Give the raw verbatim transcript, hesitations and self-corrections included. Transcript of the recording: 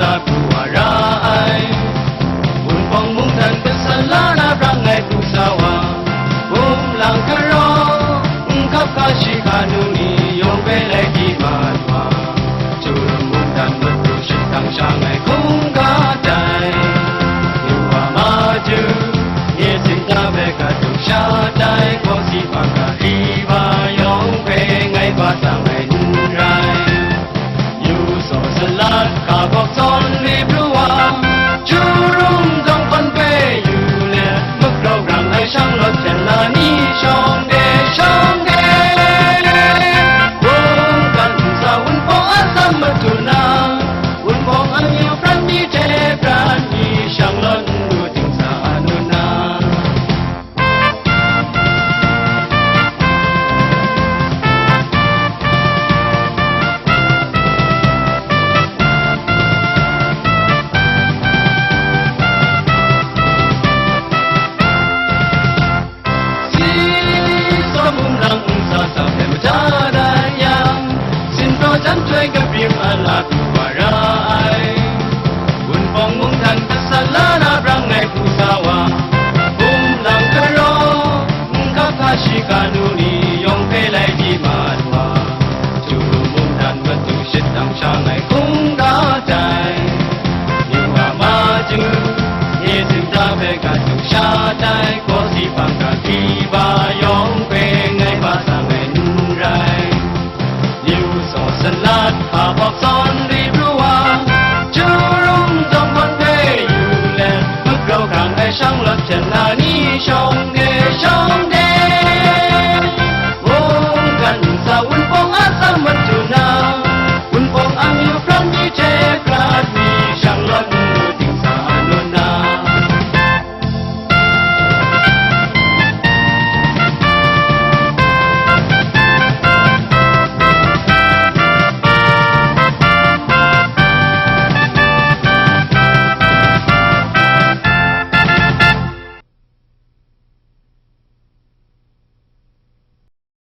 la pru wa ra ai. Wunpawng mungdan gasat la na brang ai pru sa wa, bum lang garaw, n hkap hka shi hka nu ni yawng hpe lai di mat wa, Jawrum mungdan matu shadang shang ai hkungga tai. Yu wa ma ju, nye tsinta hpe katu sha tai, kaw si hpang ga ri ba yawng hpe ngai ba tang ai n rai. Yu saw salat hka bawk zawn li pru wa, Jawrum dawng hpan hpe yu let, magrau rang ai shang lawt hten la ni shawng de, shawng de. Mungdan n sa Wunpawng a tsam matu na, Wunpawng amyu pran mi hte pran mi shang lawt n lu dingsa anu na. Si, tsawm mung lang n sa sa hpe maja dan yang, sinpraw jan htoi kabrim a la pru wa ra ai. Wunpawng mungdan gasat la na brang ai hku sa wa, bum lang garaw, n hkap hka shi hka nu ni yawng hpe lai di mat wa, Jawrum mungdan matu shadang shang ai hkungga tai. Yu wa ma ju, nye tsinta hpe katu sha tai, kaw si hpang ga si ba yawng hpe ngai ba sang ai n rai. Yu saw salat hka bawk zawn li pru wa, Jawrum dawng hpan hpe yu let, magrau hkrang ai shang lawt hten na ni shawng de, shawng de.